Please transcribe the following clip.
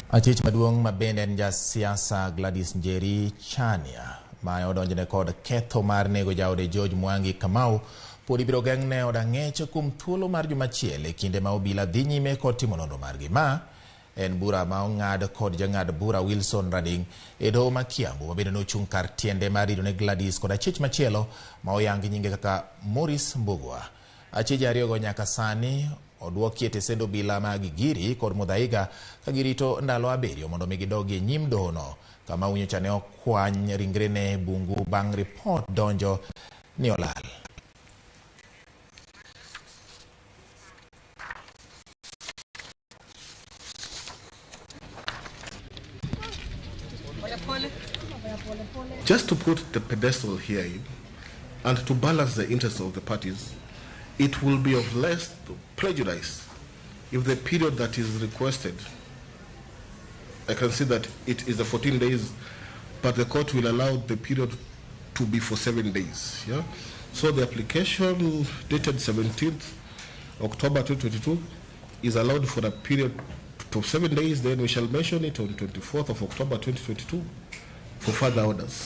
Achich maduong' ma bende en jasiasa Gladys Njeri Chania ma odonjne kod ketho mar nego jaode George Mwangi Kamau pod ibiro geng'ne od ang'ech kuom thuolo mar juma achiel e kinde ma obila dhi nyime kod timo nonro margi. Ma en bura ma ong'ad kod jang'ad bura Wilson Rading e doho ma Kiambu ma bende nochung' kar tiende mar rido ne Gladys kod achich machielo ma oyang nyinge kaka Maurice Mbugua. Achije ariyogo nyaka sani oduoki e tesend obila ma Gigiri kod Muthaiga ka girito ndalo 7 mondo mi gidogi e nyim dohono kama nyocha ne okwany ringrene e bungu bang' ripot donjo ni olal. Just to put the pedestal here in and to balance the interests of the parties, it will be of less prejudice if the period that is requested, I can see that it is the 14 days, but the court will allow the period to be for 7 days. Yeah? So the application dated 17th October 2022 is allowed for a period of 7 days, then we shall mention it on 24th of October 2022 for further orders.